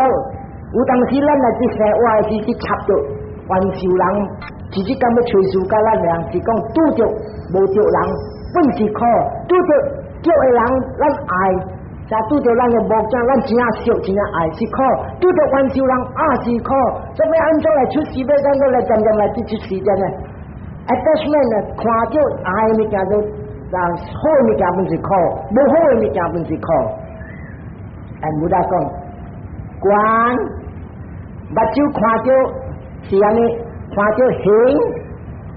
了有當時咱來佇生活的時去插著冤仇人，直接敢欲揣事佮咱人，是講拄著無著人，本是苦；拄著著的人，咱愛，就拄著咱的某囝，咱真正惜真正愛是苦；拄著冤仇人也是苦。所以按怎來出世？欲按怎來漸漸來佇出世點呢？attachment 呢？看著愛的物件都啊好的物件本是苦，無好的物件本是苦。哎，Buddha 講，觀目睭看著是按呢，看著形，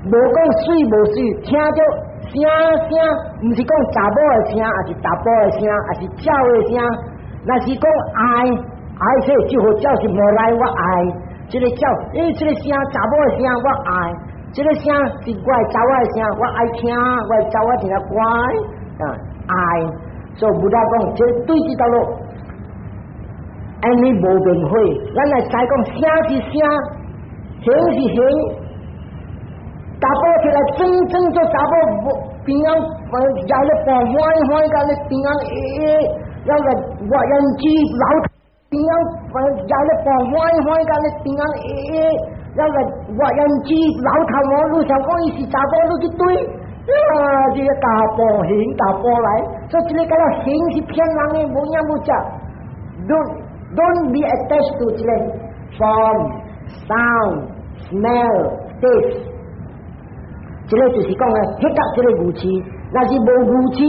無講媠無媠，聽著聲聲，毋是講查某的聲，抑是查埔的聲，抑是鳥的聲。若是講愛，愛說就好鳥是無來我愛，這个鳥，欸，這个聲查某的聲我愛，這个聲是我的查某的聲，我愛聽，我的查某聽得乖啊愛，所以 Buddha 講，這個對治道路。按呢無明火，咱來知講聲是聲，形是形，查埔起來裝裝做查某邊仔，壓咧半歡歡甲咧邊仔欸，了個我胭脂老邊仔，壓咧半歡歡甲咧邊仔欸，了個我胭脂老頭毛，你想講伊是查埔，你去對，啊，這个查埔形查埔來，所以這个敢若形是騙人的，無影無跡。Don't be attached to 這个 form, sound, smell, taste。這个就是講啊，彼個這个愚癡，若是無愚癡，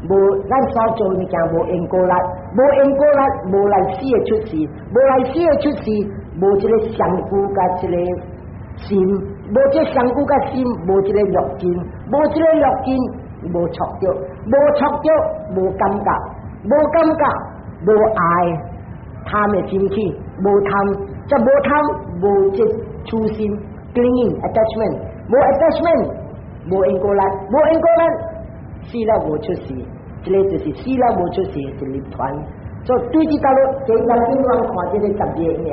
無咱所做物件無因果力，無因果力，無來世的出世，無來世的出世，無這个相顧佮這个心，無這相顧佮心，無這个六根，無這个六根，無觸著，無觸著，無感覺，無感覺，無愛。貪的心起，無貪，則無貪，無這痴心，clinging attachment，無 attachment，無因果力，無因果力，死了無出世，這个就是死了無出世是涅槃。所以對這道路，這個經我看這个十二因緣，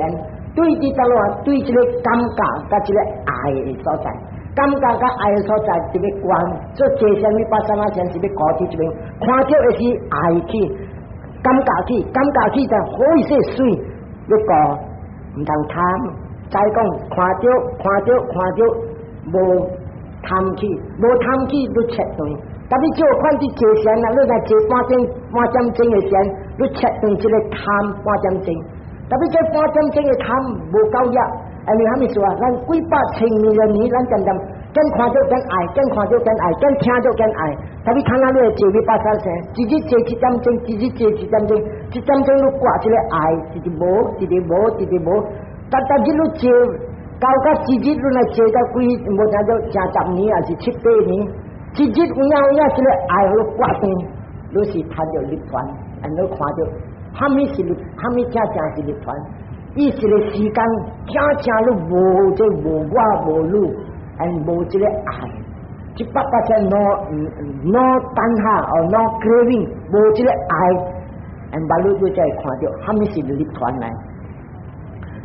對這道路啊，對這個感覺佮這個愛的所在，感覺佮愛的所在，這个觀，所以坐禪維巴薩那禪是欲顧佇這邊，看著的是愛去。感覺起，感覺起就好勢媠，欲顧毋通貪。再講看著看著看著無貪起，無貪起你切斷。特別這款佇坐禪啊，你若坐半鐘半點鐘的禪，你切斷這个貪半點鐘。特別這半點鐘的貪無夠力，因為啥物事啊？咱幾百千年的年，咱漸漸見看著見愛，見看著見愛，見聽著見愛。特別看到你會坐維巴薩禪，一日坐一點鐘，一日坐一點鐘，一點鐘你掛這个愛，一直無，一直無，一直無。逐逐日你坐，到到一日你來坐到幾，無聽著成十年，抑是七八年，一日有影有影這个愛予你掛斷，你是貪著涅槃，按你看著，啥物是涅，啥物正正是涅槃？伊一个時間，正正你無這無我無汝，and 無這个愛。一百巴仙 no no tanha or no craving，無這个愛，and 把你你才會看著，啥物是涅槃來。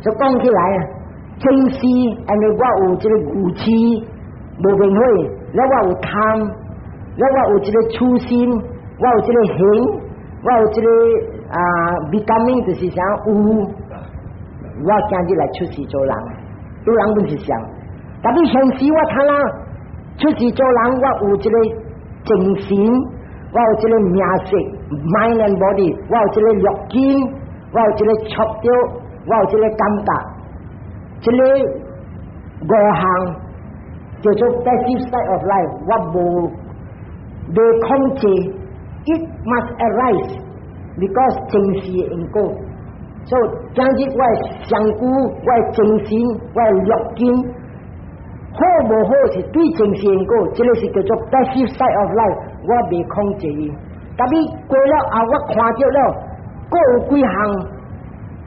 所以講起來啊，前世因為我有這个愚癡，無明火，了我有貪，了我有這个痴心，我有這个行，我有這个啊 becoming 就是啥有，我今日來出世做人，做人本是啥？特別現時我睇啦。出世做人，我有這个精神，我有這个名色，mind and body，我有這个六根，我有這个觸著，我有這个感覺，這个五項叫做 passive side of life，我無袂控制，it must arise because 前世的因果。所以今日我的身軀，我的精神，我的六根，好無好是對前世因果，這个是叫做 passive side of life，我袂控制伊。特別過了後，我看著了，閣有幾項，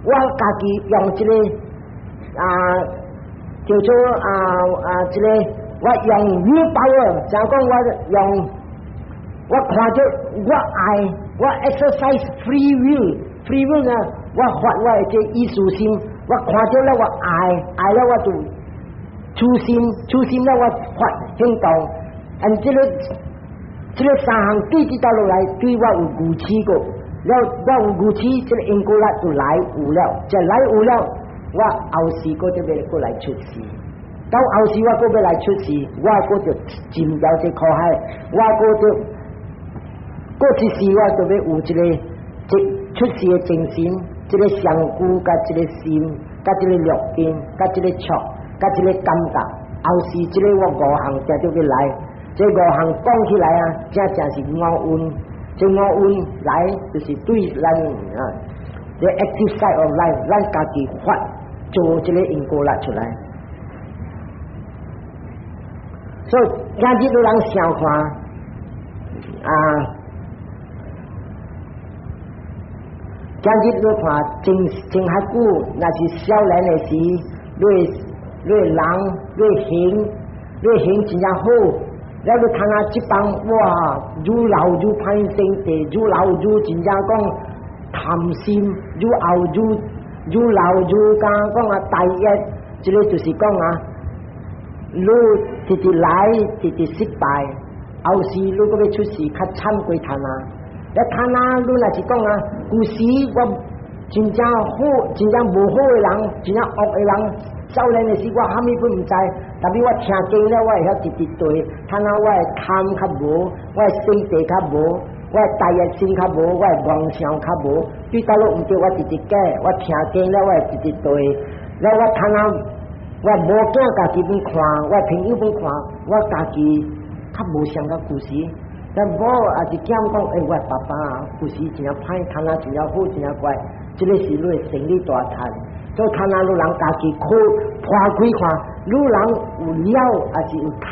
我家己用這个啊叫做啊啊這个，我用 will power，就講我用我看著我愛，我 exercise free will，free will 呢，我發我的這意識心，我看著了我愛，愛了我就痴心，痴心了我發行動，按這个這个三項對這道落來，對我有愚癡過。了我有愚癡，這個因果力就來有了，這來有了，我後世閣就欲閣來出世。到後世我閣欲來出世，我閣就進入這苦海，我閣就過一世我就欲有這個這出世的精神，這個相顧佮這個心，佮這個六根，佮這個觸，佮這個感覺。後世這個我五項定著欲來，這五項講起來啊，正正是五蘊。這五蘊來就是對咱啊，這 active side of life，咱家己發做這個因果力出來。所以今日有人想看啊，今日你看真真較久，若是少年的時，你你人你行你行真正好，了你看啊這幫哇，愈老愈歹性地，愈老愈真正講貪心，愈後愈愈老愈敢講啊大業，這個就是講啊，你直直來，直直失敗，後世你閣欲出世較慘過貪啊！你貪啊，你若是講啊，舊時我真正好，真正無好的人，真正惡的人，少年的時我啥物攏毋知，但是我聽經了，我會曉直直對，貪啊，我的貪較無，我的性地較無，我的大業心較無，我的妄想較無，對倒落毋對，我直直改，我聽經了，我會直直對，了我貪啊。我某囝家己欲看，我朋友欲看，我家己較無像個舊時。但某也是囝講，欸，我爸爸舊時真正歹，貪啊真正好，真正乖。這個是你的生理大趁。所以貪啊，你人家己看破開看，你人有了還是有趁？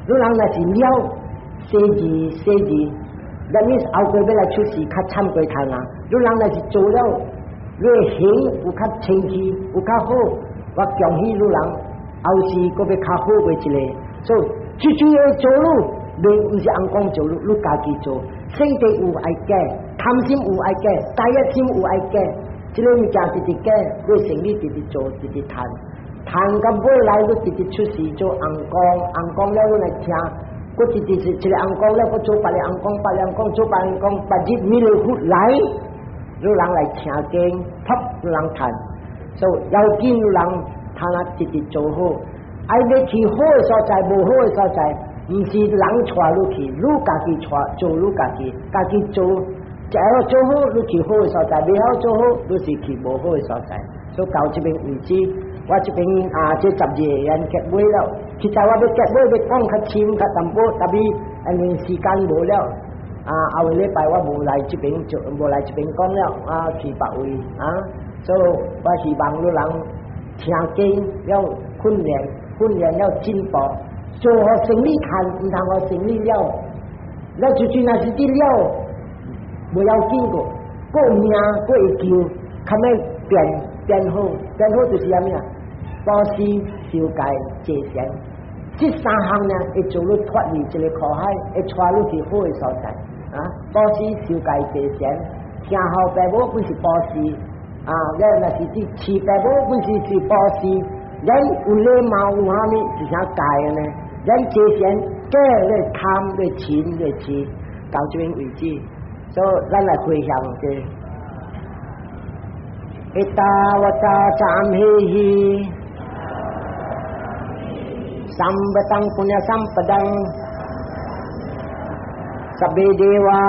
你人若是了，細字細字，那你後過欲來出世較慘過貪啊！你人若是做了，你的行有較清氣，有較好。我恭喜你人，後世閣欲較好過一個，所以最主要做你，袂毋是翁講做你，你家己做。性地有愛改，貪心有愛改，大業心有愛改，這個物件直直改，你生理直直做，直直趁，趁到尾來你直直出世做翁公，翁公了你來聽，閣直直是一個翁公了，閣做別個翁公，別個翁公做別個翁公，別日彌勒佛來，你人來聽經，噗，你人趁。所以要緊人，他那直直做好，愛欲去好的所在，無好的所在，毋是人帶你去，你家己帶做你家己，家己做，會曉做好，你去好的所在；袂曉做好，你是去無好的所在。所以到這邊為止，我這邊啊，這十二個緣結尾了。其實我欲結尾欲講較深較淡薄，但是因為時間無了。啊，後個禮拜我無來這邊做，無來這邊講了，啊，去別位啊。所以我希望你人聽經要訓練，訓練要進步，做予生理趁，毋通予生理了。了就算若是佇了，無要緊個，閣有命閣會救，較欲變變好，變好就是啥物啊？布施、受戒、坐禪，這三項呢，會做你脫離這個苦海，會帶你去好的所在。啊，布施、受戒、坐禪，聽候爸母本是布施。啊，了若是佇飼爸母本是是布施，咱有禮貌有啥物是啥戒呢？咱坐禪，改咧貪咧嗔咧癡，到這邊為止，所以咱來回向者。Ettāvatā ca amhehi sambhataṃ puññasampadaṃ sabbe devā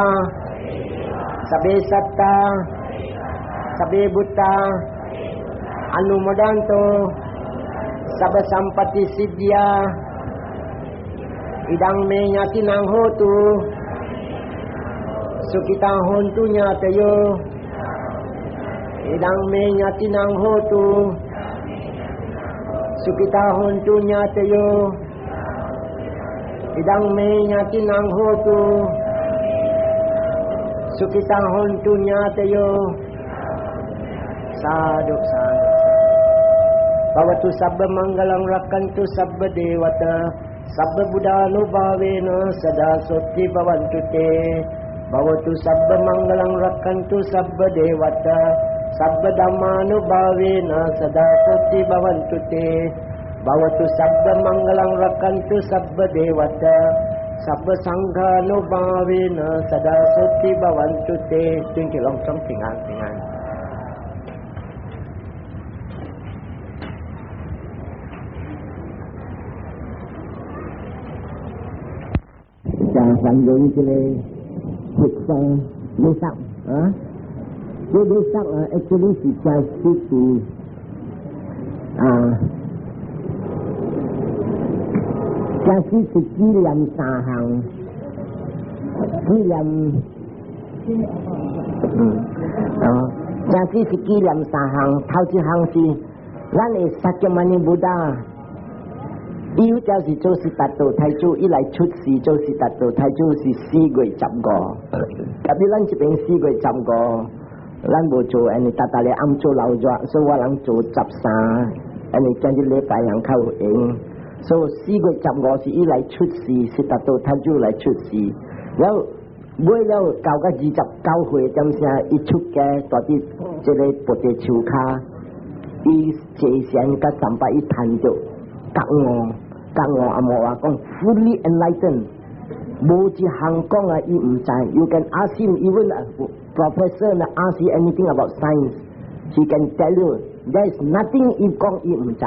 sabbe sattā sabbe bhūtā anumodantu sabba sampatti siddhiyā idaṃ me ñātīnaṃ hotu sukhitā hontu ñātayo idaṃ me ñātīnaṃ hotu sukhitā hontu ñātayo idaṃ me ñātīnaṃ hotu sukhitā hontu ñātayo Sādhu sādhu. Bhavatu sabba maṅgalaṃ rakkhantu sabba devatā sabba buddhānubhāvena sadā soti bhavantu te. Bhavatu sabba maṅgalaṃ rakkhantu sabba devatā sabba dhammānubhāvena sadā soti bhavantu te. Bhavatu sabba maṅgalaṃ rakkhantu sabba devatā Sabba sangkhanubbhavena sada soti bhavantu te，願佢攏總平安平安。就繁榮這個佛法垃圾啊，這垃圾啊，actually 是真實是啊。這是紀念三項，紀念，啊，這是紀念三項，頭一項是咱的釋迦牟尼 Buddha，伊就是做悉達多太子，伊來出世做悉達多太子是4月15，特別咱這邊4月15，咱無做，因為逐逐日暗做老熱，所以我人做13，因為今日禮拜人較有閒。所以4月15是伊來出世，悉達多太子來出世，然後尾了到到29歲，點聲伊出家，蹛佇這个菩提樹跤，伊坐禪甲三擺伊談著覺悟，覺悟阿無話講 fully enlightened，無一項講啊伊毋知。You can ask him even a professor ask him anything about science, he can tell you there is nothing 伊講伊毋知。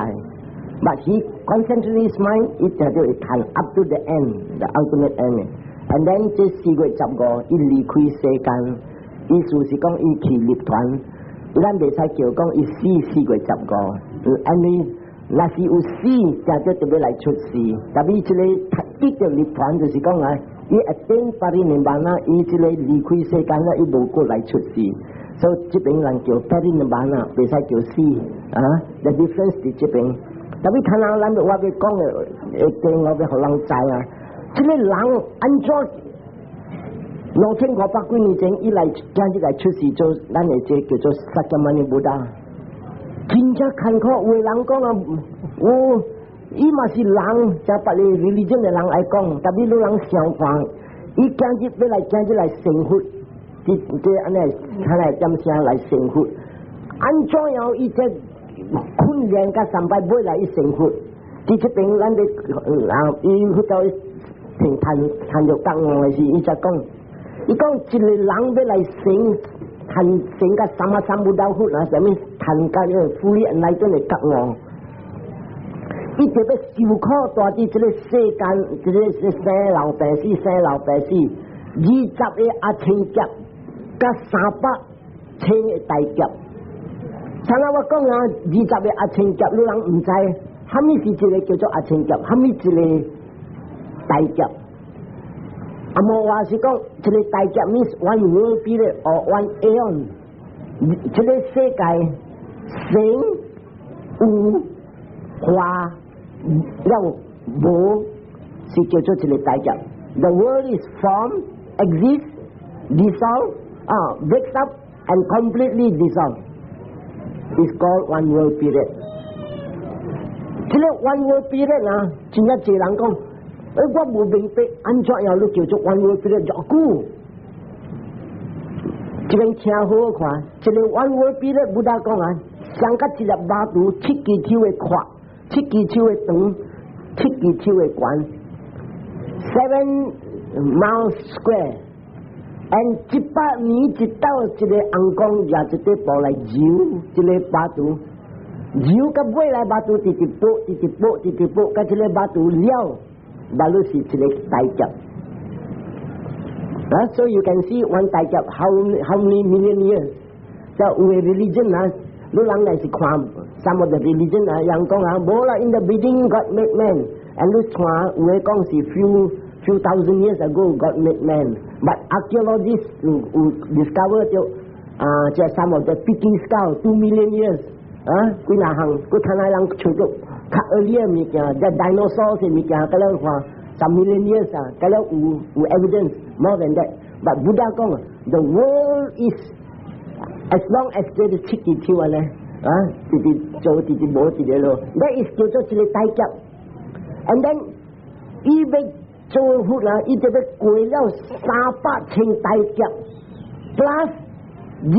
But he concentrate his mind，伊就就會談 up to the end，the ultimate end。And then 這4月15，伊離開世間，意思是講伊去涅槃，咱袂使叫講伊死4月15，因為若是有死，就就特別來出世。特別這個得著涅槃，就是講啊，伊 attain parinibbana，伊這個離開世間了，伊無閣來出世。所以這邊人叫 parinibbana，袂使叫死啊。The difference 佇這邊。特別看人，咱我欲講的，會我欲予人知啊。這個人按怎2500幾年前以來，今日來出世做咱的這叫做釋迦牟尼 Buddha，真正艱苦。有的人講啊，有伊嘛是人，這別个 religion 的人愛講，特別你人相反，伊今日欲來今日來成佛，這這按呢，看來點聲來成佛，按怎樣伊這訓練甲三擺尾來伊成佛？佇這邊咱咧，啊，伊佛教聽談談著覺悟的時，伊才講，伊講一個人欲來成，談成甲三啊三無老佛啊，啥物談甲個 fully enlightened 的覺悟，伊就欲受苦蹛佇這個世間，這個生老病死，生老病死，20個阿僧劫，佮300千個大劫。像我講啊，20個阿僧劫，你人毋知，啥物是一個叫做阿僧劫，啥物一個大劫。啊，無話是講一個大劫 means one world period or one aeon。這個世界生有化了無，是叫做一個大劫。The world is formed, exist, dissolve, 啊，breaks up and completely dissolve. Is called one world period。這個 one world period 啊，真正濟人講，欸，我無明白，按怎樣你叫做 one world period 偌久？這邊聽好好看，這個 one world period Buddha 講啊，相佮一粒肉脣，七支手的闊，七支手的長，七支手的懸，7 miles square。and 100年一到一個尪公舉一塊布來揉這個肉脣，揉到尾來肉脣直直薄，直直薄，直直薄，佮這個肉脣了，肉脣是一個大劫。啊，so you can see one 大劫 how many million years？就有的 religion 啊，你人來是看 some of the religion 啊，人講啊，無啦，in the beginning God made man，and 你看有的講是 few thousand years ago God made man，but archaeologists 有有 discover 著啊，這 some of the Peking skull 2 million years 啊，幾若項，佮看來人找著較 earlier 物件，這 dinosaur 的物件，佮了看 some million years 啊，佮了有有 evidence more than that。But Buddha 講，the world is as long as 這個七支手按呢，啊，直直做直直無一個咯，that is 叫做一個大劫。And then 伊欲做佛啊，伊就欲過了300千大劫，plus 20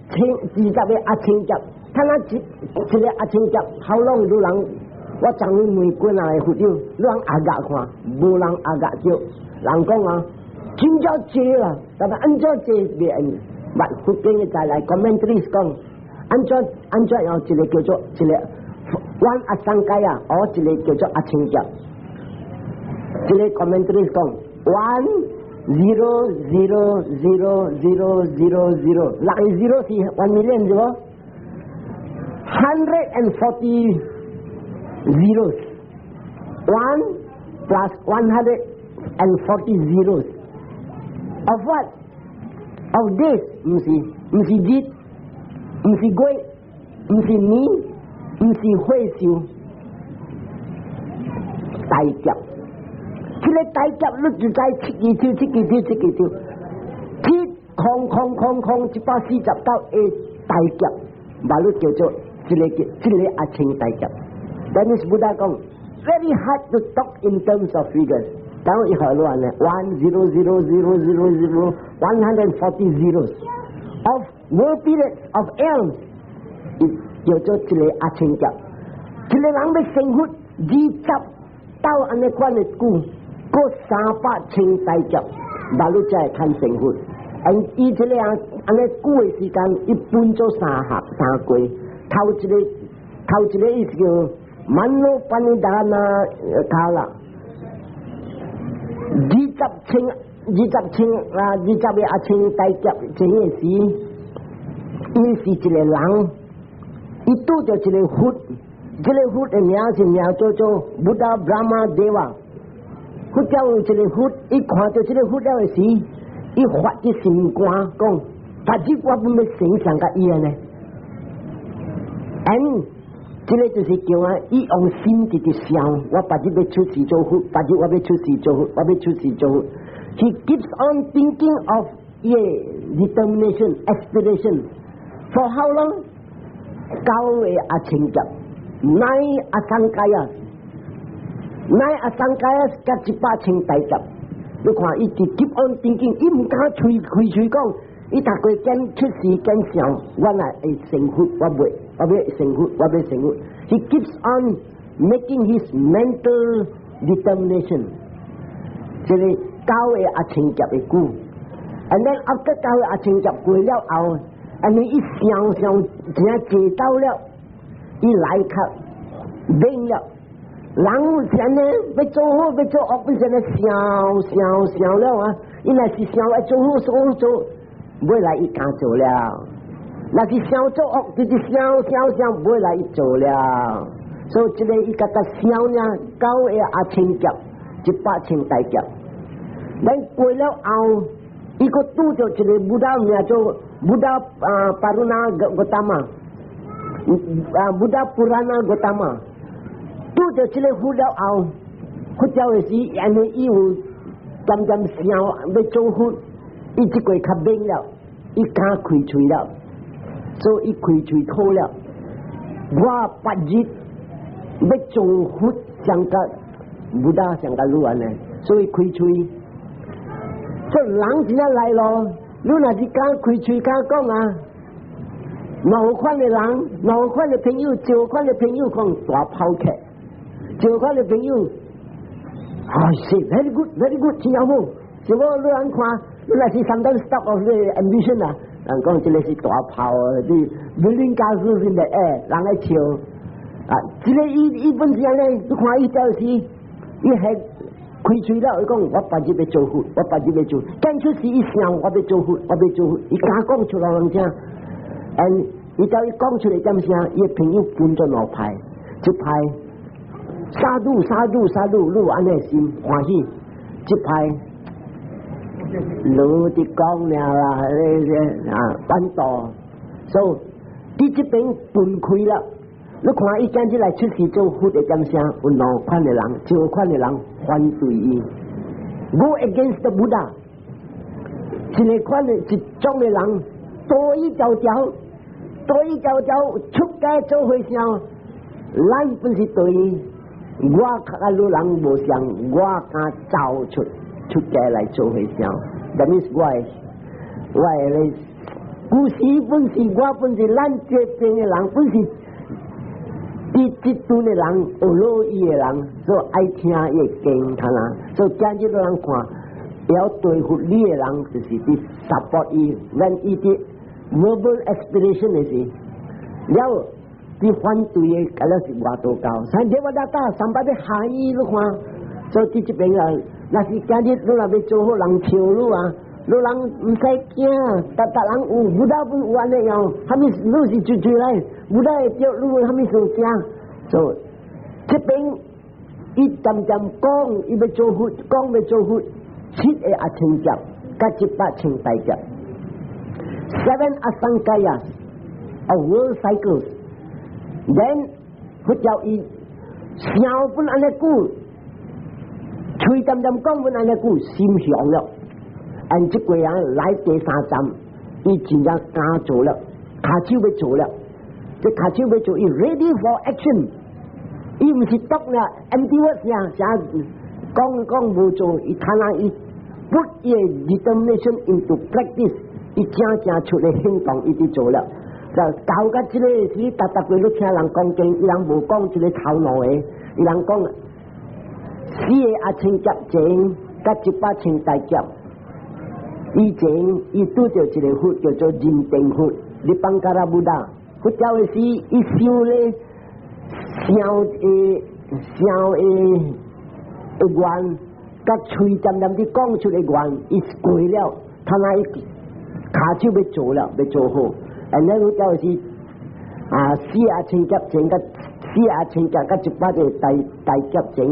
千20個阿僧劫，睇下一一個阿僧劫，how long 有人我昨日問過人的佛友，你通阿額看，無人阿額著。人講啊，真正濟啦，但係按怎濟袂用？捌佛經的再來 commentary 講，按怎按怎用一個叫做一個 one asankhaya，哦，一個叫做阿清劫。這個 commentary 講 one zero zero zero zero zero zero，六個 zero 是 1 million 是無？140 zeros, one plus 140 zeros of what? Of this 毋是，毋是日，毋是月，毋是年，毋是歲壽，大劫。這個大劫你就知七個手，七個手，七個手，七空空空空149個大劫，把你叫做這個叫這個阿清大劫。但是 Buddha 講，very hard to talk in terms of figures。等我一號亂咧，one zero zero zero zero zero 140 zeros of world periods of aeons，叫做這個阿清劫。這個人欲成佛二十斗按呢款的久，閣300千大劫，嘛你才會堪成佛。and 伊這個人按呢久的時間，伊分做三合三過，頭一個頭一個意思叫 Mano Parinidhana Kala。二十千二十千啊，20個阿清大劫這個時，伊是一個人，伊拄著一個佛，這個佛的名是名叫做 Buddha Brahma Deva。佛教有一個佛，伊看著這個佛了的時，伊發起心肝講：別日我欲成像佮伊按呢。and 這個就是叫啊，伊用心直直想，我別日欲出世做佛，別日我欲出世做佛，我欲出世做佛。He keeps on thinking of 伊的 determination, aspiration. For how long？九個阿清劫，nine asankhaya，nine asankhaya 佮100千大劫。你看，伊直 keep on thinking，伊毋敢喙開喙講，伊逐個見出世見想，我若會成佛，我袂。我欲成佛，我欲成佛。He keeps on making his mental determination。這個九個阿清劫的久，and then after 九個阿清劫過了後，and 伊想想真濟到了，伊來較明了。人是按呢欲做好欲做惡，欲是按呢想想想了啊！伊若是想欲做好做好做，尾來伊敢做了。若是想做惡，就是想想想，尾來伊做了。所以這個伊佮佮想呢，九個阿清劫，100千大劫。咱過了後，伊閣拄著一個 Buddha 名做 Buddha 啊 Paruna Gotama，啊 Buddha Purana Gotama。拄著這個佛了後，佛教的時，因為伊有漸漸想欲做佛，伊這過較明了，伊敢開喙了，所以伊開喙討了。我別日欲做佛，像佮 Buddha 像佮汝按呢，所以開喙。這人真正來咯，你若是敢開喙敢講啊，兩款的人，兩款的朋友，這款的朋友講大拋客，這款的朋友，啊是 very good very good，真好，是無你按看，你若是 sometimes stop of the ambition 啊，人講這個是大炮，你 building castle 是的，欸，人來笑，啊，這個伊伊本是按呢，你看伊就是，伊係開喙了，伊講我別日欲做佛，我別日欲做，講出時伊想我欲做佛，我欲做佛，伊敢講出來人聽，and 伊就伊講出來點聲，伊的朋友分做兩派，一派 sadhu sadhu sadhu，你有按呢心歡喜，一派你佇講了啦，啊，反道，所以佇這邊分開了。你看伊今日來出世做佛的點聲，有兩款的人，這款的人反對伊，go against the Buddha。一個款的一種的人，多一條條，多一條條出家做和尚，咱本是對伊，我較汝人無相，我敢走出出家來做和尚。That means 我的我的故事本是我本是咱這邊的人本是。佇這陣的人學落伊的人，所以愛聽伊的經，睇啦。所以今日人看，會對付你的人，就是佇 support 伊，咱伊佇 verbal aspiration 的時，了佇反對的，敢若是外道教。像這我大三百個含義你看，所以佇這邊啊，若是今日你若欲做好人笑你啊，你人毋使驚，逐逐人有，Buddha 本有按呢樣，啥物你是追追來，Buddha 會叫你啥物事驚？所以這邊伊漸漸講，伊欲做佛，講欲做佛，七個阿僧祇，佮100千大劫，seven asankhaya of world cycles。Then 佛教伊想本按呢久，喙漸漸講本按呢久，心雄了。按這個人來第三站，伊真正敢做了，跤手欲做了，這跤手欲做，伊 ready for action。伊毋是讀了 empty words 啊，啥講講無做，伊睇下伊 put 伊 determination into practice，伊正正出來行動，伊佇做了。就到甲這個時，逐逐過你聽人講經，伊人無講這個頭腦的，伊人講四個阿僧祇前，佮100千大劫。以前伊拄著一個佛叫做認定佛，Dipankara Buddha。佛教的時，伊想咧想的想的的願，佮喙漸漸佇講出的願，伊過了，他那伊跤手欲做了，欲做好。按呢佛教是啊，四阿僧祇前，佮四阿僧祇佮100個大大劫前，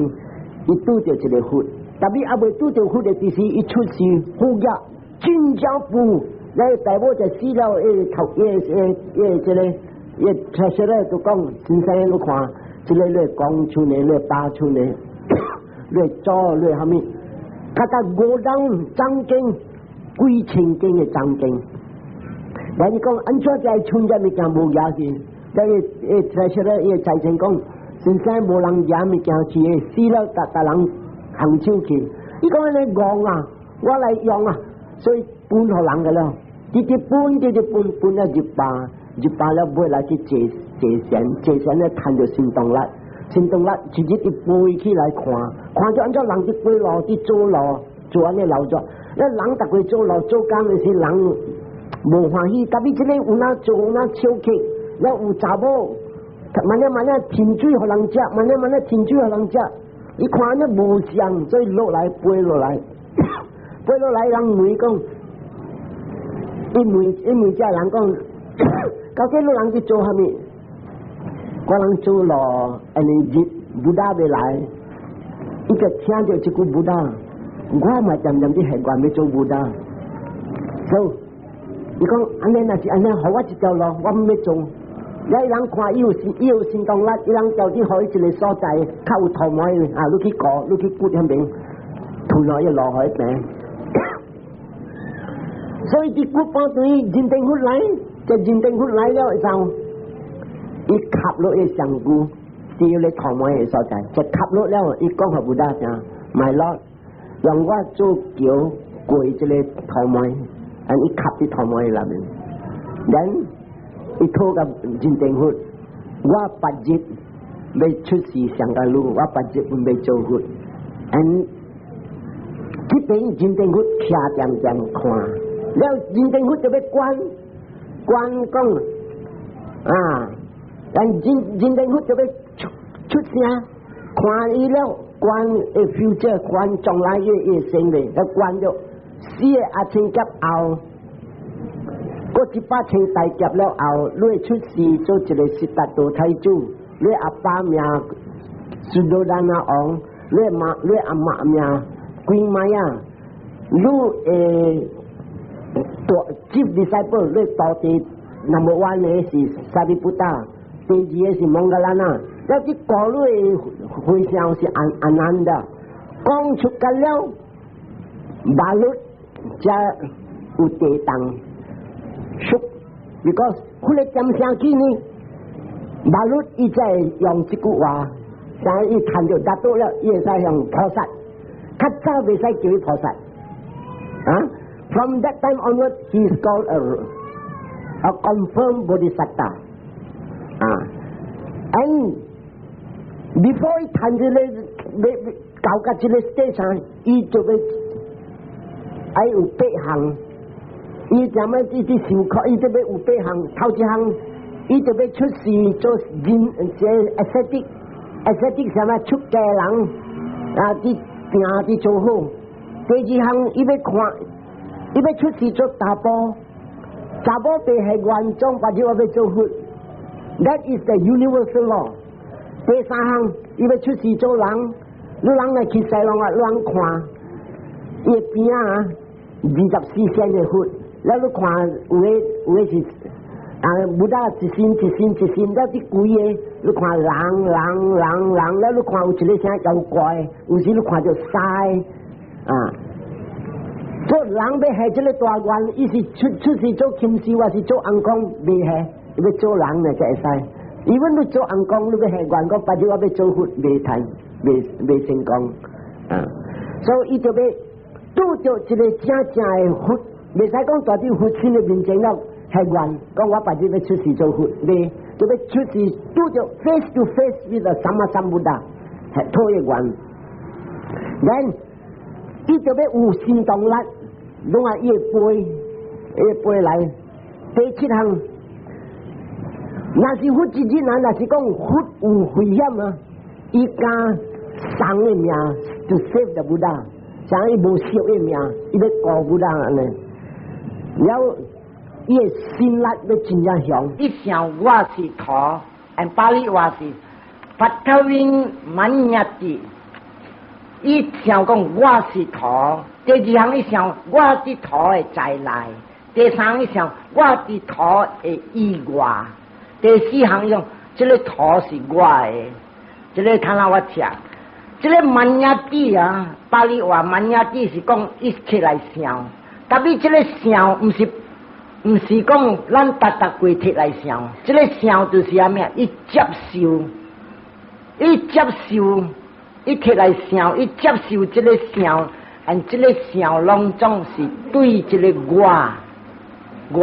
伊拄著一個佛。特別猶未拄著佛的時，伊出世富額。真正富，那大某就死了，伊頭伊伊伊這個伊出世咧就講，先生你看，這個你講出來，你打出來，你做你蝦米？較甲五人獎金，幾千間的獎金。那你講按怎才剩這物件無額去？那個伊出世咧，伊財神講，先生無人攑物件去，死了逐逐人空手去。伊講按呢戇啊，我來用啊。所以分予人個了，直直分，直直分，分了入百，入百了尾來去坐坐禪，坐禪咧趁著神動力，神動力直接伊飛起來看，看著按怎人佇過路，佇做路，做按呢勞作，那人逐個做路做工的時人無歡喜，特別這個有哪做有哪笑客，了有查某，慢仔慢仔添水予人食，慢仔慢仔添水予人食，伊看按呢無相，所以落來飛落來。飛落來，人問講，伊問伊問這人講，究竟你人去做啥物？我人做路，按呢日 Buddha 欲來，伊就聽著這句 Buddha，我嘛漸漸佇下願欲做 Buddha。So，伊講按呢若是按呢，予我一條路，我欲做。了伊人看伊有伊有神通力，伊人叫你予伊一個所在，較有土毛啊，你去過，你去掘遐邊，吐落伊落予伊邊。所以佇骨半對認定佛來，這認定佛來了以後，伊磕落伊上骨，佇咧土毛的所在，就磕落了，伊講予 Buddha 聽，My Lord，讓我做橋過這個土毛，按伊磕佇土毛的內面，then 伊討共認定佛，我別日欲出世上個路，我別日欲做佛，and 這邊認定佛徛恬恬看。了認定佛就欲關關講啊，但認認定佛就欲出出聲，看伊了觀的 future，觀將來伊伊生的，要觀著四個阿僧祇後，過100千大劫了後，你會出世做一個悉達多太子，你阿爸名須陀洹王，你媽你阿嬤名鬼瑪雅，你會大 chief disciple，你徒弟 number one 的是 Sariputta，第二個是摩訶蘭那，了這高你的和尚是阿阿難的，講出個了，馬律才有地動，說，because 彼個點聲起呢，馬律伊才會用這句話，啥伊談著達到了，伊會使用菩薩，較早袂使叫伊菩薩，啊？From that time onward, he is called a confirmed bodhisattva. 啊，and Before 伊趁這個欲到佮這個 stage 上，伊就欲愛有八項。伊怎麼伊佇受苦，伊就欲有八項。頭一項，伊就欲出世做人，這 ascetic，ascetic 啥物出家人啊，佇定佇做好。第二項，伊欲看，伊欲出世做查埔，查某袂係原裝，或者我欲做佛。That is the universal law。第三項，伊欲出世做人，你人來去西廊啊，亂看，伊的邊啊，24仙的佛。了你看有的是啊，Buddha 一身一身一身，了佇規个，你看人人人人，了你看有一个啥妖怪，有時你看著獅啊。做人欲下這个大願，伊是出世做琴師，還是做尪公？袂下，欲做人呢才會使。因為你做尪公，你欲下願講，別日我欲做佛，袂趁，袂成功啊。所以伊就欲拄著一个正正的佛。袂使講蹛佇佛身的面前了下願，講我別日欲出世做佛，袂就欲出世拄著 face to face with the Sammasambuddha，係討一願。Then 伊就欲有行動力，攏愛伊會飛，伊會飛來。第七項，若是佛一日啊，若是講佛有危險啊，伊敢送的命 to save the Buddha，像伊無惜的命，伊欲顧 Buddha 按呢。了，伊的心力欲真正強。伊想我是土，按巴利話是 Pathavim Maññati。伊想講我是土，第二項伊想我佇土的在內，第三伊想我佇土的以外，第四項用這个土是我的，這个看下我聽，這个 Maññati 啊，巴利話 Maññati 是講伊起來想。特別這个想，毋是講咱逐逐規提來想，這个想就是啥物啊？伊接受，伊接受，伊提來想，伊接受這个想，and 這个想攏總是對這个我，我。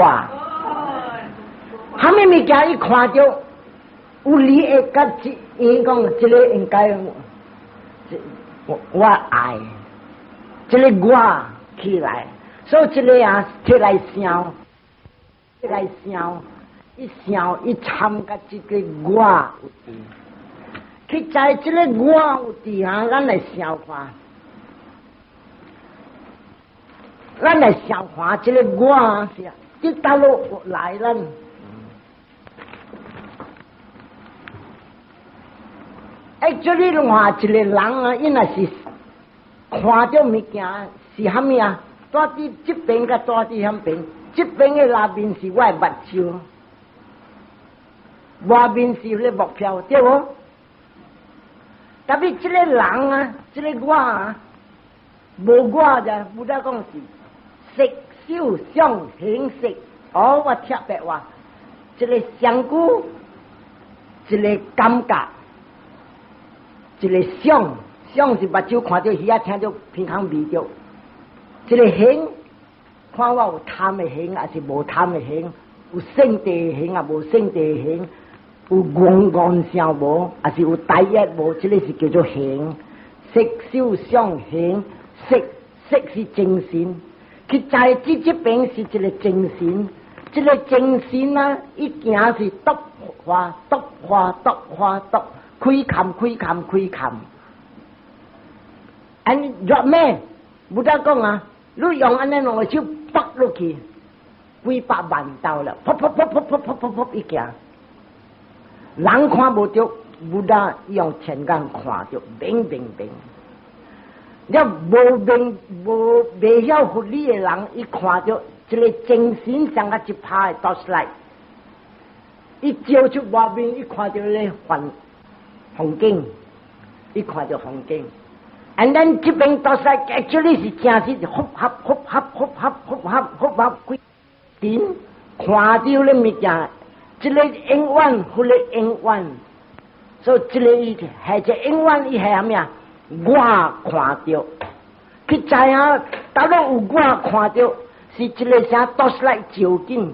啥物物件伊看著有利益，佮伊講這个應該我愛，這个我起來。所以這个啊，提來想，提來想，一想一參佮這个我有佇，去知這个我有佇啊，咱來想看，咱來想看這个我是佇佗落來咱。哎，這裡看一个人啊，伊若是看著物件是啥物啊？蹛佇這邊佮蹛佇遐邊，這邊的內面是我的目睭，外面是彼目標，對無？特別這个人啊，這个我啊，無我者，Buddha 講是色受想行識。哦，我特別話，一个身軀，一个感覺，一个想，想是目睭看著，耳仔聽著，鼻孔聞著。一个行，看我有貪的行，還是無貪的行？有勝地的行，抑無勝地的行？有戇戇想無，還是有大業無？這个是叫做行。色受想行識，識是精神。去在這邊是一个精神，這个精神啊，伊行是篤化篤化篤化篤，開坎開坎開坎。按若咩？Buddha 講啊，你用按呢兩个手拔落去，幾百萬道了，噗噗噗噗噗噗噗噗伊行。人看無著，Buddha 用天眼看著，明明明。你無明無袂曉佛理的人，伊看著一个精神像個一拍的 torchlight，伊照出外面，伊看著咧環風景，伊看著風景。And then 這邊 torchlight actually 是真實複合複合複合複合複合幾點看著咧物件，這个永遠，彼个永遠，所以這个伊係這永遠，伊係啥物啊？我看著，去知影，佗落有我看著，是一个啥 torchlight 照景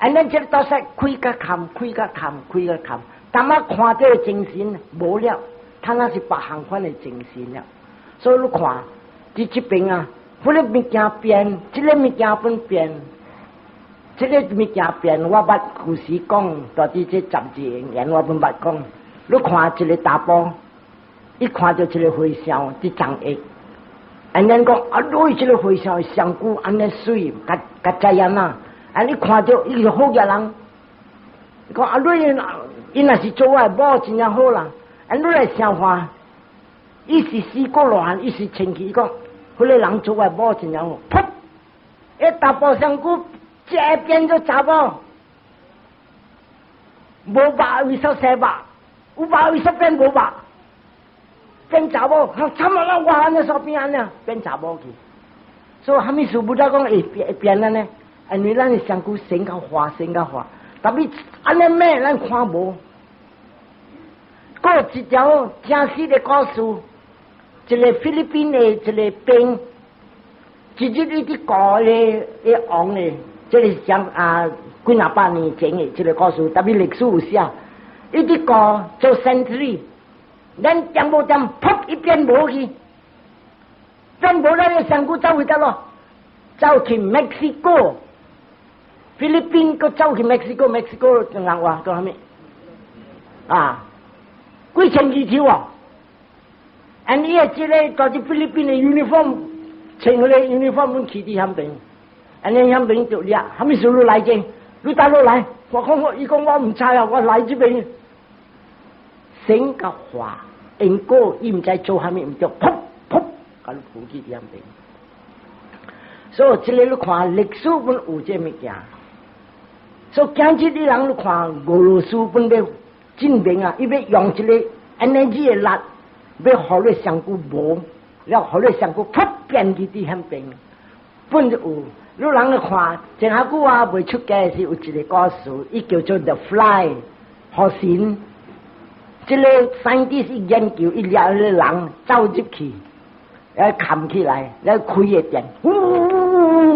，and then 這个 torchlight 開較坎，開較坎，開較坎，當我看這個精神無了，他那是別項款的精神了。所以你看，佇這邊啊，彼個物件變，這個物件本變，這個物件變，我捌舊時講，蹛佇這十二因緣，我本捌講。你看一個查埔，伊看著一個和尚佇藏藥，按呢講啊，你這個和尚身軀按呢媠，較較知影啊，啊你看著伊是好額人，講啊你伊若是做我的某真正好啦，啊你來想看，伊是四果羅漢，伊是清氣，伊講，彼個人做我的某真正好，噗，一查埔身軀一下變做查某，無肉為煞生肉？有肉為煞變無肉？變查某，慘啊！我按呢煞變按呢，變查某去。所以蝦米事不得講會變變按呢？因為咱的身軀生較化，生較化，特別按呢咩，咱看無。閣一條真實的故事，一個菲律賓的一個兵，一日伊佇顧彼個王的，這個是講啊幾若百年前的這個故事，特別歷史有寫。伊佇顧做 sentry，咱點無點，噗伊變無去，變無咱的身軀走去佗落？走去墨西哥，菲律賓閣走去墨西哥，墨西哥人話講啥物？啊，幾千二條啊！按伊個這個蹛佇菲律賓的 uniform，穿彼個 uniform 去佇遐邊，按呢遐邊就掠，啥物事你來這？你佗落來？我講我，伊講我毋知啊，我來這邊。生甲化，因果伊毋知做啥物，毋對，噗噗，共你浮去佇遐邊。所以這個你看歷史本有這物件。所以今日你人你看俄羅斯本欲證明啊，伊欲用這個 energy 的力，欲予你身軀無，了予你身軀噗變去佇遐邊，本就有。你人咧看，前下久啊未出家時有一個故事，伊叫做 The Fly，雨神。這個 scientist 研究，伊掠彼個人走入去，來崁起來，來開個電，呼呼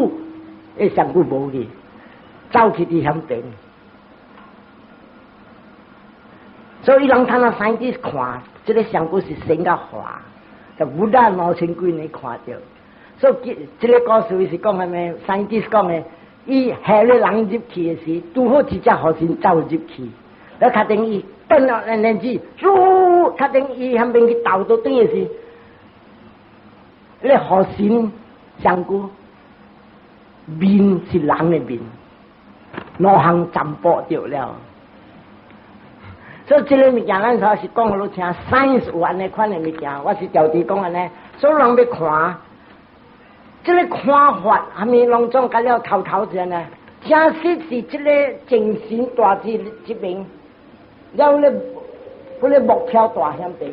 呼，伊身軀無去，走去佇遐邊。所以人睇那 scientist 看，這個身軀是生甲化，就無得2000幾年看著。所以這個故事是講啥物？scientist 講的，伊下個人入去的時，拄好一隻雨神走入去，了確定伊轉了兩子，嗖，確定伊遐邊去投倒轉的時，那雨神身軀面是人的面，兩項全部著了。所以這個物件，咱說是講予你聽，science 有按呢款的物件，我是條直講按呢，所以人欲看。這個看法，蝦米攏總甲了頭頭前呢？真實是這個精神蹛佇這邊，了咧，彼個目標蹛遐邊，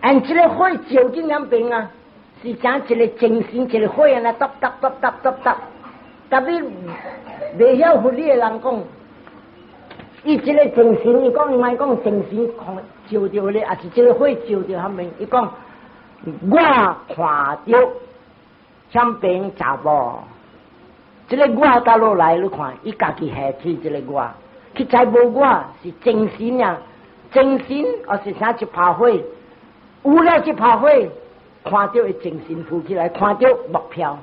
按這個火照進遐邊啊，是講一個精神，一個火按呢，揼揼揼揼揼揼，特別袂曉佛理的人講，伊這個精神，伊講伊莫講精神看照著咧，抑是這個火照著遐邊，伊講我看著。遐邊查某，這個我佗落來，你看，伊家己下去這個我，去知無我是精神啊，精神抑是啥一拍火，有了這拍火，看著伊精神浮起來，看著目標。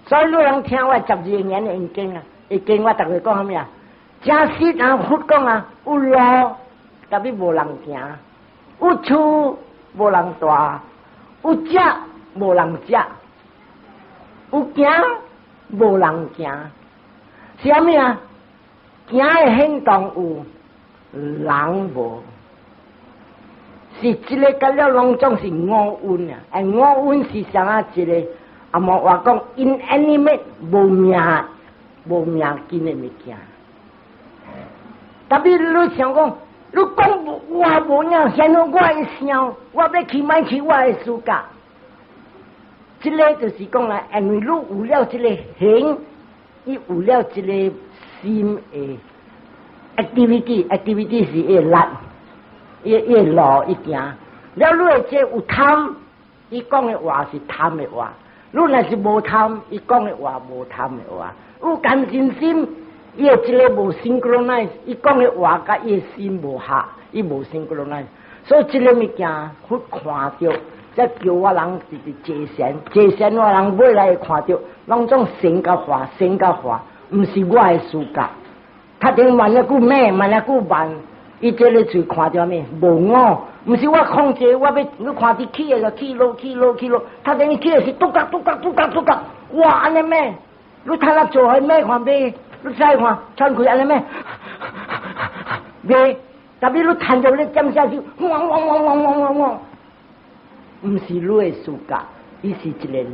所以你人聽我十二因緣的經啊，會經我逐個講啥物啊？真實啊，佛講啊，有路特別無人行，有厝無人蹛，有食無人食。有行無人行，是啥物啊？行的行動有，人無，是這個甲了攏總是五蘊啊！哎，五蘊是啥啊？一個啊，無話講 inanimate 無命無命根的物件。特別你想講，你講我無影，現在我會想，我欲去莫去我的世界。這個就是講啦，因為你有了這個形，伊有了這個心的 activity，activity 是伊力，伊伊路伊行。了你的這有貪，伊講的話是貪的話；你若是無貪，伊講的話無貪的話。有貪嗔心，伊的這个無 synchronize，伊講的話佮伊的心無合，伊無 synchronize，所以這个物件佛看著，才叫我人直直坐禪，坐禪我人尾來會看著，攏總生佮化，生佮化，毋是我的世界。較頂慢一句咩，慢一句慢，伊這个就看著咩？無我，毋是我控制，我欲你看佇起的就起落起落起落，較頂起的是嘟角嘟角嘟角嘟角，哇按呢咩？你睇下做係咩看咩？你再看喘氣按呢咩？袂，特別你彈著你點下去，嗡嗡嗡嗡嗡嗡嗡，毋是你的世界，伊是一個力，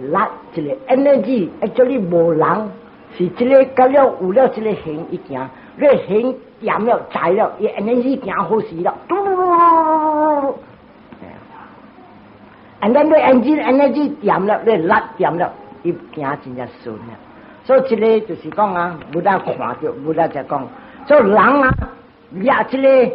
一個 energy，actually 無人，是這个佮了有了這个形伊行，你形掂了在了，伊 energy 行好勢了，嘟嘟嘟，and then 你 energy 掂了，你力掂了，伊行真正順了。所以這个就是講啊，Buddha 看著，Buddha 就講，所以人啊，掠這个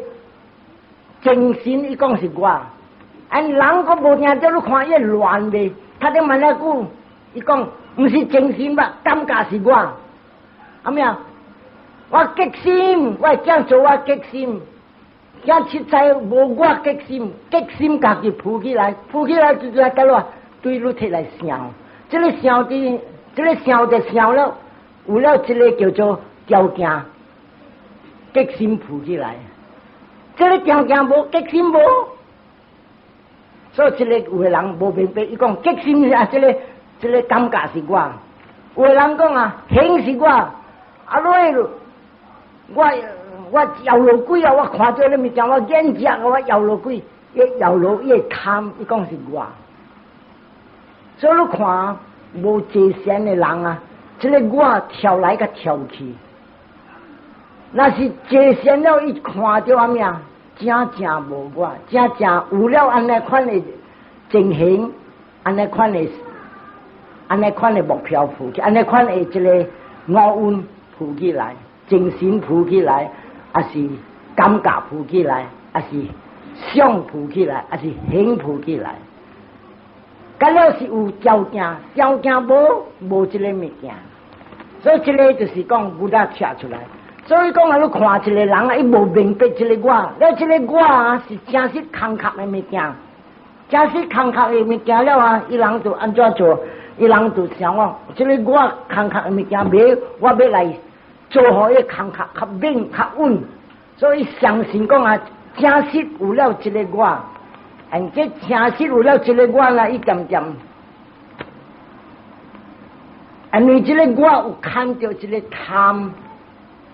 精神，伊講是我，啊人閣無聽著，你看伊亂袂？他頂問一句，伊講毋是精神吧？感覺是我，阿咩啊？我激心，我會做我激心，驚實在無我激心，激心家己浮起來，浮起來就來得咯，對你提來想，這个想的。這个想就想了，有了這个叫做條件，激心浮起來。這个條件無，激心無，所以這个有的人無明白，伊講激心啊，這个感覺是我。有的人講啊，形是我，啊，你我搖落鬼啊！我看著你物件，我眼食我搖落鬼，伊搖落伊會貪，伊講是我。所以你看，無坐禪的人啊，這个我跳來佮跳去，若是坐禪了，伊看著啥物啊？真正無我，真正有了按呢款的情形，按呢款的，按呢款的目標浮起，按呢款的這个五蘊浮起來，精神浮起來，抑是感覺浮起來，抑是想浮起來，抑是形浮起來。佮了是有條件，條件無，無這个物件，所以這个就是講 Buddha 寫出來。所以講啊，你看一個人啊，伊無明白這个我，了這个我啊是真實空殼的物件，真實空殼的物件了啊，伊人就按怎做？伊人就想講，這个我空殼的物件，欲我欲來做予伊空殼較猛較穩，所以相信講啊，真實有了這个我。and 這真實有了這个我啦，伊漸漸，因為這个我有看著這个貪，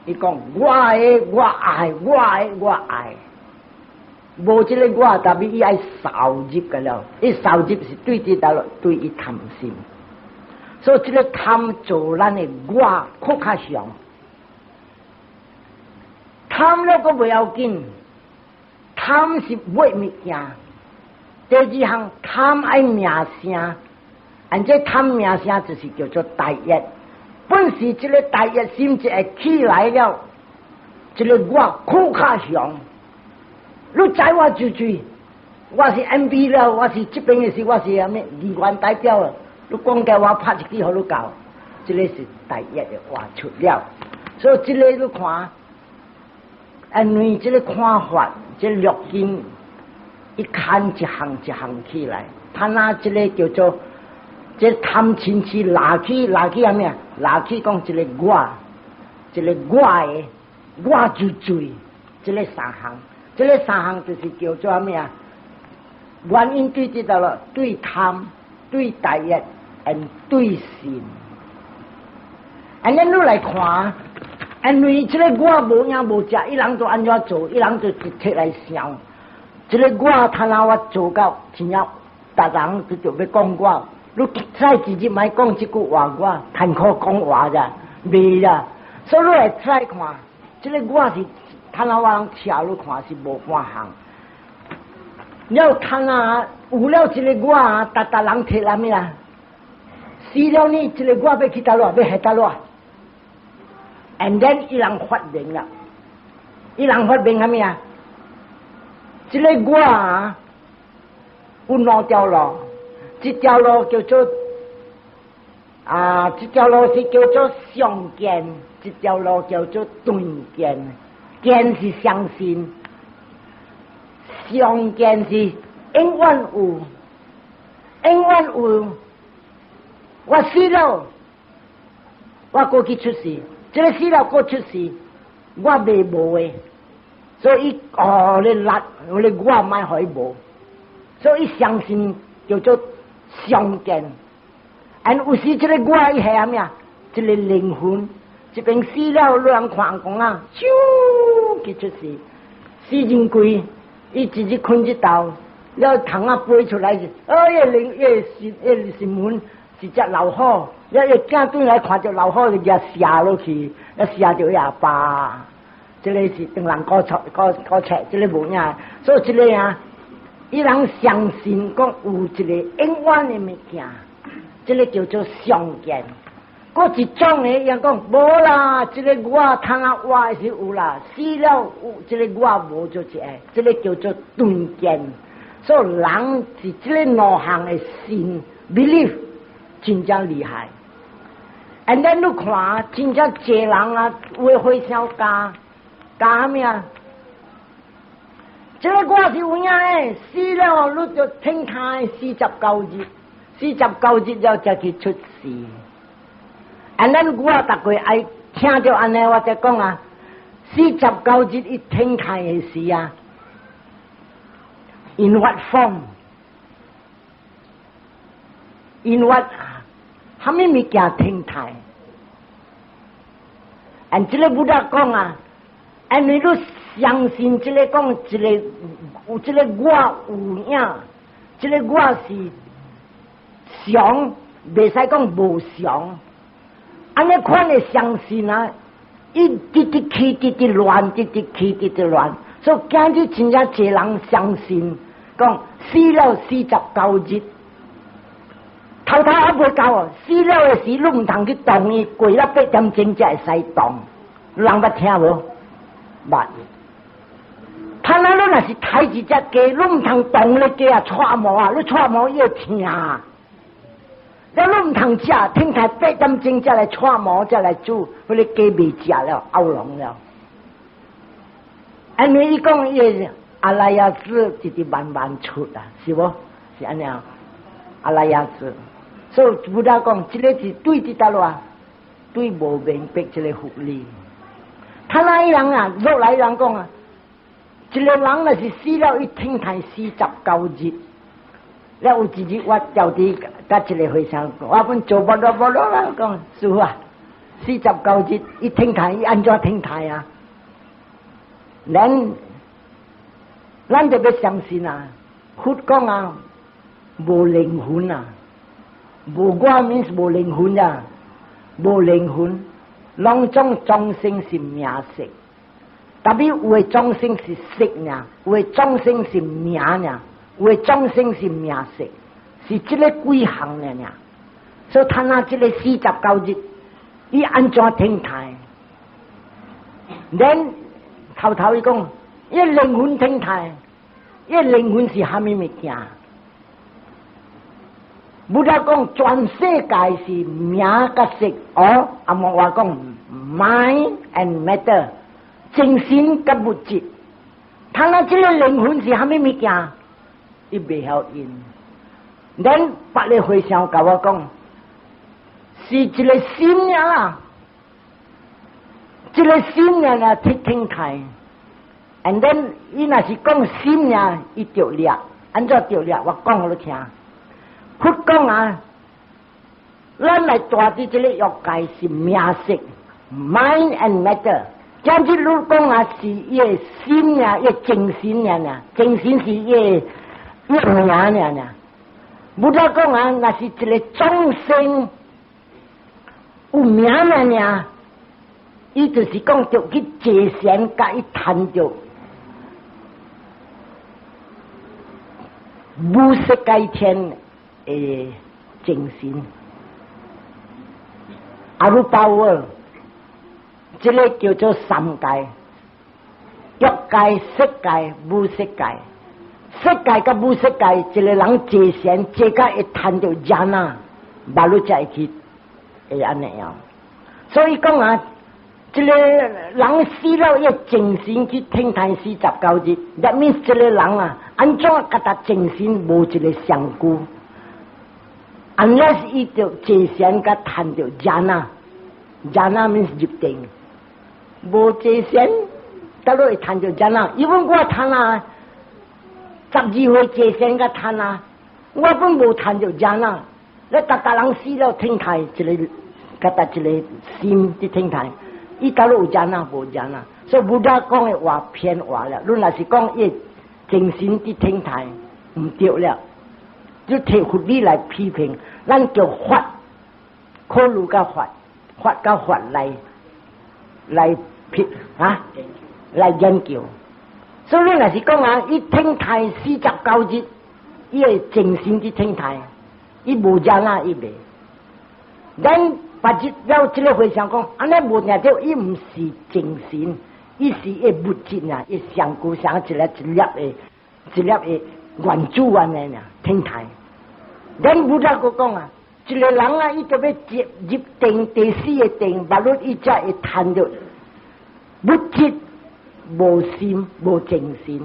伊講我的我愛，我的我愛，無這个我，特別伊愛掃入個了，伊掃入是對佇佗落，對伊貪心，所以這个貪做咱的我閣較強，貪了閣袂要緊，貪是買物件。第二項貪愛名聲，and 這貪名聲就是叫做大欲。本是這个大欲心一會起來了，這个我閣較強。你知我就水，我是 MP 了，我是這邊的是我是啥物議員代表了。你講起我拍一支予你搞，這个是大欲的話出了。所以這个你看，因為這个看法，這六根。伊牽一項一項起來，他那這个叫做這貪嗔痴拉起拉起啥物啊？拉起講這个我，這个我的我就罪，這个三項，這个三項就是叫做啥物啊？原因對這個了，對貪、對大欲，and 對信。按呢你來看，因為這个我無影無跡，伊人就按怎做，伊人就直提來想。這个我，他若我做到真正，逐人就就欲講我，你再直接莫講這句話，我艱苦講話咋，袂啦。所以你來再看，這个我是，他若我人車你看是無半項。了他若有了這个我，逐逐人提來咩啊？死了呢，這个我欲去佗落，欲去佗落？And then 伊人發明啦，伊人發明啥物啊？這个我啊，有兩條路，這條路叫做啊，這條路是叫做上見。一條路叫做斷見，見是相信，常見是永遠有，永遠有。我死了，我過去出世，這个死了閣出世，我袂無的，所以哦，你力，我你我莫予伊無，所以相信叫做常見。And 有時這个我伊係啥物啊？這个靈魂，這邊死了，有人看講啊，咻去出世，死真貴，伊一日睏一晝，了蟲仔飛出來是，哦，伊靈，伊心，伊心魂是隻老虎，了伊囝轉來看著老虎就舉射落去，一射著伊阿爸。這个是唐人古冊古古冊，這个無影，所以這个啊，伊人相信講有一个永遠的物件，這个叫做常見。閣一種呢，伊講無啦，這个我通啊活是有啦，死了有這个我無做一个，這个叫做斷見。所以人是這个兩項的信 belief 真正厲害。And then 你看，真正濟人啊，有的和尚教教啥物啊？這个我是有影的，死了你就停胎四十九日，四十九日了才去出世。And 咱我逐個愛聽著按呢，我才講啊，四十九日伊停胎的時啊，in what form？in what 啥物物件停胎？And 這个 Buddha 講啊，and 你都相信這个講這个有這个我有影，這个我是常，袂使講無常。按呢款的相信啊，伊直直起，直直亂，直直起，直直亂。所以今日真正濟人相信，講死了四十九日，頭頭還未到哦，死了的時你毋通去動伊，過了8點鐘才會使動。人捌聽無？捌。他那你若是刣一隻雞，你毋通動咧雞啊，掣毛啊，你掣毛伊會疼。了你毋通食，等待八點鐘才來掣毛，才來煮，彼个雞袂食了，漚籠了。因為伊講伊個阿賴耶識直直慢慢出啊，是無？是按呢？阿賴耶識，所以 Buddha 講，這个是對佇佗落，對無明白這个佛理。他那伊人啊，落來人講啊，一个人若是死了，伊停胎四十九日。了有一日我調佇佮一个和尚，我本做無落無落啦，講師父啊，四十九日伊停胎，伊按怎停胎啊？咱就欲相信啊，佛講啊，無靈魂啊，無我 means 無靈魂啊，無靈魂，攏總眾生是名色，特別有的眾生是色爾，有的眾生是名爾。有的眾生是名色，是這个幾項爾爾。所以他那這个四十九日，伊按怎停胎？咱頭頭伊講，伊靈魂停胎，伊靈魂是蝦米物件？Buddha 講全世界是名佮色，哦，紅毛話講 mind and matter，精神佮物質。他那這个靈魂是蝦米物件？伊袂曉應，咱別个和尚共我講，是一个心爾，這个心爾啊，去停胎。And then 伊若是講心爾，伊著掠，按怎著掠？我講予你聽。佛講啊，咱來住佇這个欲界是名色，mind and matter。今日你講啊，是伊的心爾，伊的精神爾爾，精神是伊的。伊名爾爾，Buddha 講啊，若是一个眾生有名爾爾，伊就是講著去坐禪，共伊趁著無色界天的精神，arupa world，這个叫做三界：欲界、色界、無色界。色界佮無色界，一个人坐禪坐甲會趁著 jhana，馬路才會去會按呢樣。所以講啊，這个人死了，伊精神去天台四十九日，that means 這个人啊，按怎共他精神無一个相顧？unless 伊著坐禪佮趁著 jhana，jhana means 入定，無坐禪，佗落會趁著 jhana？因為我趁啊，12歲坐禪佮趁啊，我本無趁著 jhana。你逐逐人死了天台一个，佮達一个心佇天台。伊佗落有 jhana 無 jhana？所以 Buddha 講的話騙話了。你若是講伊精神佇天台，毋對了，就提佛理來批評，咱叫法考慮佮法，法佮法來批啊，來研究。所以你若是講啊，伊天台四十九日，伊的精神佇天台，伊無 jhana 伊袂。咱別日了，這个和尚講，按呢無定著，伊毋是精神，伊是伊物質啊，伊上古上一粒一粒的，一粒的原子按呢爾天台。咱 Buddha 閣講啊，一个人啊，伊就欲入入定第四个定，目率伊才會趁著物質無心無精神。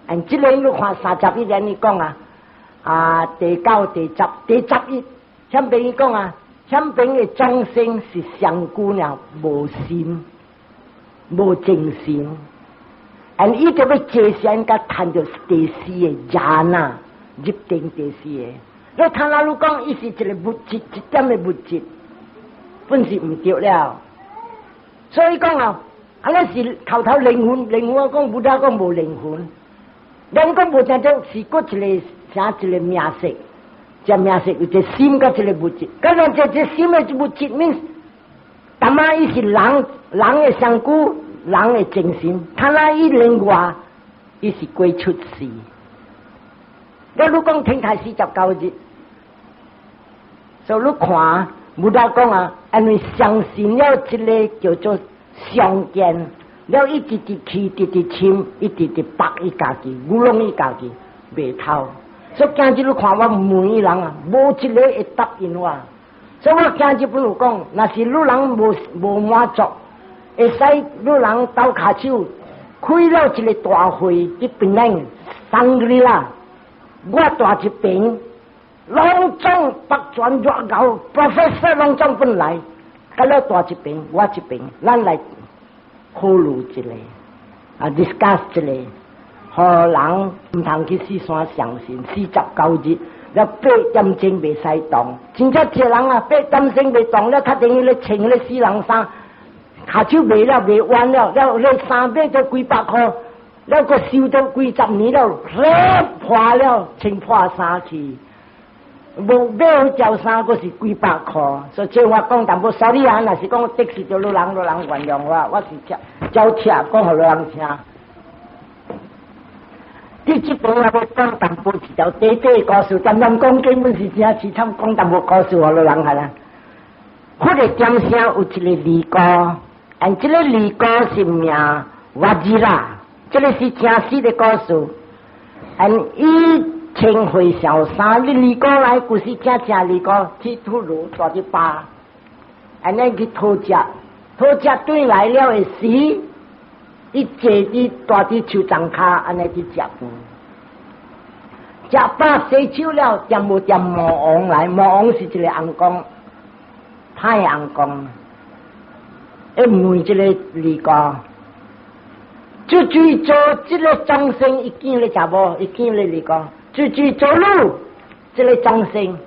按這个你看三十一年伊講啊，啊第九、第十、第十一，前邊伊講啊。前邊的眾生是上古了，無心、無精神，and 伊就欲坐禪佮趁著第四个 jhana 入定第四个。你聽老你講，伊是一个物質，一點的物質，本是毋對了。所以講啊，按呢是頭頭靈魂，靈魂我講 Buddha 講無靈魂，咱講無聽著是閣一個啥一个名色。這名色有一個心佮一个物質，佮咱這這心的物質 means，淡仔伊是人，人的身軀，人的精神，他那伊另外，伊是過出世。你你講天台四十九日，所以你看，Buddha 講啊，因為相信了這个叫做常見，了一直直去，直直深，一直直縛伊家己，愚弄伊家己，袂透。所以今日你看我問人啊，無一个會答應我。所以我今日本有講，若是你人無無滿足，會使你人鬥跤手，開了一个大會，佇檳城香格里拉，我蹛一爿，攏總北傳熱牛，professor 攏總本來，佮了蹛一爿，我一爿，咱來考慮一下，啊，discuss 一下。予人毋通去四山相信，四十九日了八點鐘袂使動，真正一個人啊，八點鐘袂動了，較等於咧穿咧死人衫，跤手袂了袂彎了，了咧衫買咗幾百箍，了閣收咗幾十年了，破了，穿破衫去，無買好條衫，閣是幾百箍，所以這我講淡薄 sorry 啊，若是講得失著你人，你人原諒我，我是照照講予你人聽。佇這邊我欲講淡薄一條短短的故事，淡淡講根本是真淒慘，講淡薄故事予你人下啦。佛的點聲有一个尼姑，and 這个尼姑是名瓦吉拉，這个是真實的故事。and 伊穿和尚衫，你尼姑來，舊時正正尼姑去吐爐蹛佇巴，按呢去討食，討食轉來了的時，伊坐佇蹛佇樹叢跤，按呢去食飯。食飽洗手了，掂無掂魔王來？魔王是一个尪公，歹尪公，會問這个尼姑，就追做這个眾生，伊見咧查某，伊見咧尼姑，就追做女，這个眾生，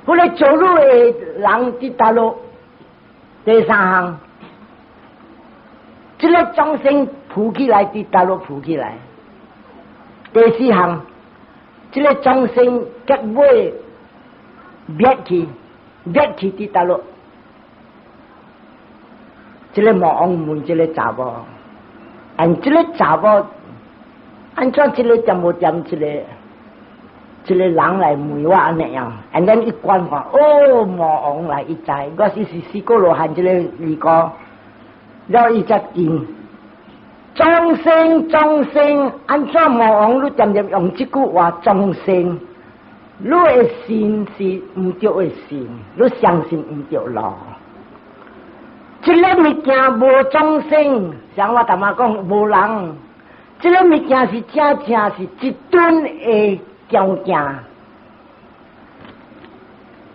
彼个做女的人佇佗落？第三項，這个眾生浮起來佇佗落浮起來？第四項，這个眾生結尾滅去，滅去佇佗落？這个魔王問這个查某，按這个查某，按怎這个點無點這個，這个人來問我按呢樣，and then 伊觀看，哦，魔王來伊知，我是是四果羅漢這个尼姑，了伊才應。眾生眾生，按怎魔王你恬恬用這句話？眾生，你的心是毋對的心，你相信毋對路。這个物件無眾生，像我頭仔講無人，這个物件是正正是一頓的條件，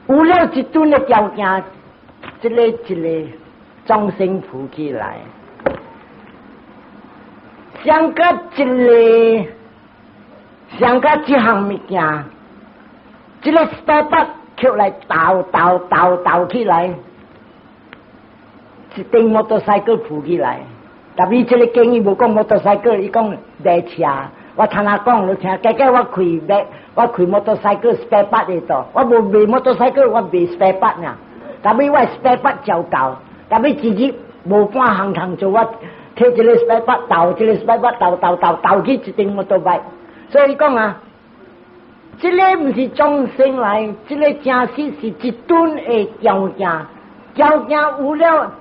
有了一頓的條件，這个一个眾生浮起來，像個一个，像個這項物件，這个 spare part 抾來鬥鬥鬥鬥起來。一頂摩托賽車浮起來，但伊這个經伊無講摩托賽車，伊講馬車。我聽人講，你聽，計計我開馬，我開摩托賽車 spare part 的多，我無賣摩托賽車，我賣 spare part 爾。但伊我 spare part 照夠，但伊一日無半項通做，我摕一个 spare part 鬥，一个 spare part 鬥鬥鬥鬥起一頂摩托車。所以講啊，這个毋是眾生來，這个真實是一頓的條件，條件有了。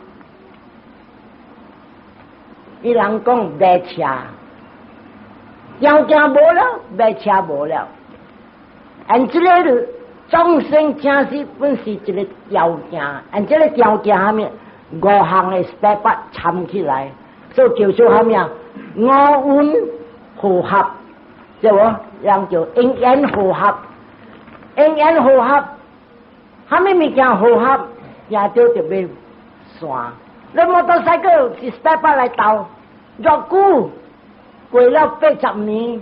伊人講馬車，條件無了，馬車無了。按這个眾生真實本是一个條件，按這个條件啥物五項的 spare part 摻起來，所以叫做啥物啊？五蘊和合，對無？人叫因緣和合，因緣和合，啥物物件和合，也就特別散。你摩托賽車是 spare part 來鬥，偌久過了80年，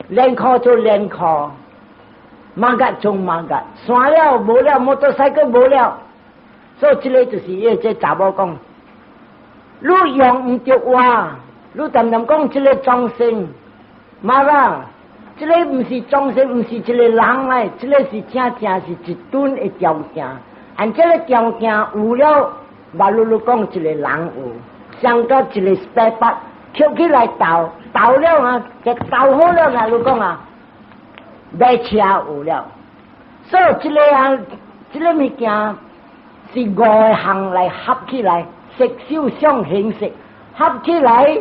連靠就連靠，magga 做 magga，散了無了，摩托賽車無了，所以這个就是伊這查某講，你用毋著話，你淡淡講這个眾生，媽啦，這个毋是眾生，毋是一個人來，這个是正正是一頓的條件，按這个條件有了。馬路路講一個人有，上個一个 spare part，抾起來鬥，鬥了啊，這鬥好了啊，你講啊，馬車有了，所以這个啊，這个物件是五項來合起來，色受想行識合起來，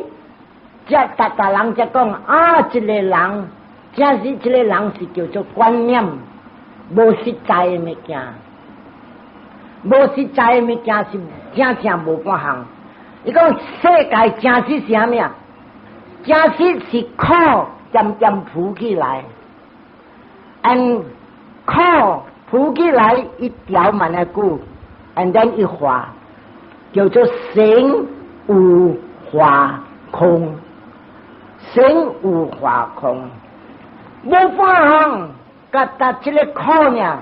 才逐逐人才講啊，一個人，正是這个人是叫做觀念，無實在的物件，無實在的物件是正正無半項。伊講世界真實是啥物啊？真實是苦漸漸浮起來，and 苦浮起來一條慢仔久，and then 一化，叫做成有化空，成有化空，無半項，佮達這个苦呢？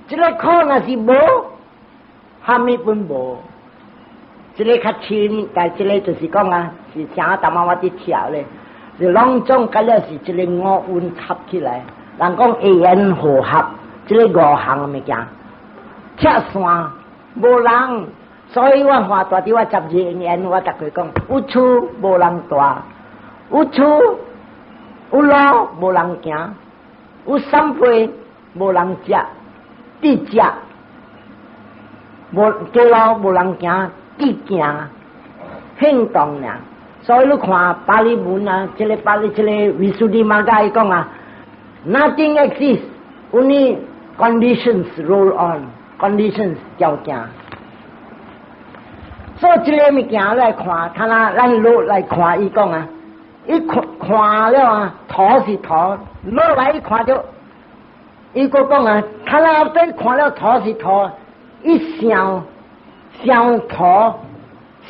這个苦若是無，蝦米本無。這个較深，但這个就是講啊，是啥淡仔我佇跳咧，是攏總佮了是這个五蘊合起來，人講因緣和合，這个五項物件，拆散無人，所以我看大佇我12因緣，我逐個講，有厝無人住，有厝有路無人行，有三杯無人食，佇食，無街路無人行。意行行動爾，所以你看巴利文啊，這个巴利這个 Visuddhimagga 伊講啊，nothing exists，only conditions roll on，conditions 條件。所以這个物件來看，他那咱落來看伊講啊，伊看看了啊，土是土，落來一看就，伊閣講啊，他那邊看了土是土，一想。想土，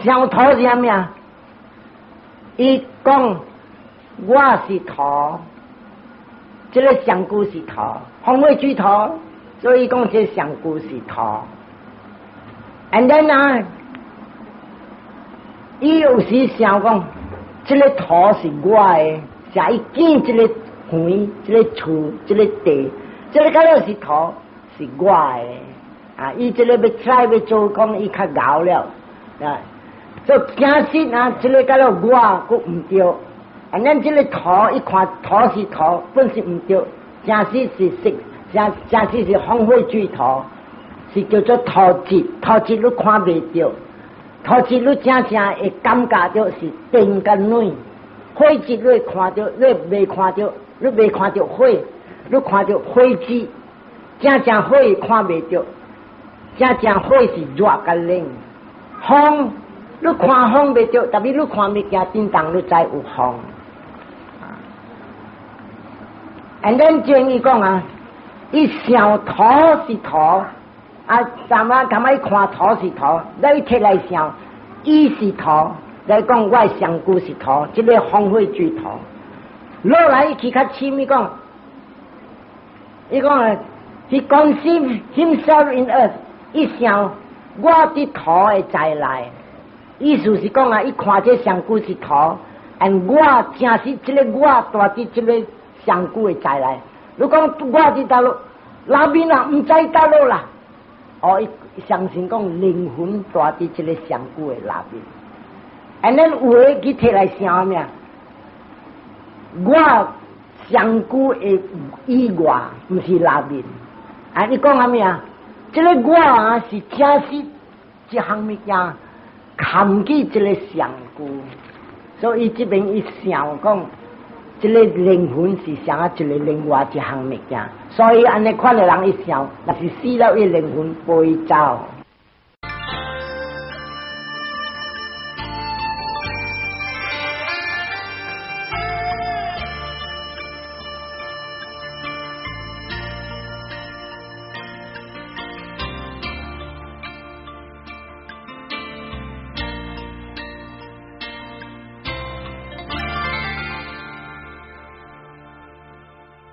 想土是啥物啊？伊講我是土，這个上古是土，風火水土，所以講這上古是土。And then 啊，伊有時想講，這个土是我的，是伊見這个園、這个厝、這个地，這个敢若是土，是我的。啊！伊這个欲 try 欲做，講伊較𠢕了，啊！所以真實啊，這个敢若我閣毋對，啊！咱這个土一看土是土，本是毋對，真實是色，真真實是風火水土，是叫做土質，土質你看袂著，土質你正正會感覺著是電佮暖，火質你會看著，你袂看著，你袂看著火，你看著火質，正正火看袂著。正正火是熱佮冷，風，你看風袂著，但是你看物件叮當，你知有風。And then 建議講啊，伊想土是土，啊，咱們他們看土是土，你摕來想，伊是土，來講我身軀是土，這個風火水土。落來去較深，伊講，伊講，He conceive himself in earth，伊想我佇土的在內，意思是講啊，伊看這身軀是土，and 我正是這個我蹛佇這個身軀的在內。你講我佇佗落，內面啊，毋知佗落啦。哦，伊相信講靈魂蹛佇這個身軀的內面。And then 有的去摕來想咩？我身軀的以外，毋是內面。啊，你講啥物啊？這個我啊是真實一項物件，含起這個身軀，所以這邊伊想講，這個靈魂是啥？一個另外一項物件，所以按呢款的人伊想，若是死了，伊靈魂飛走。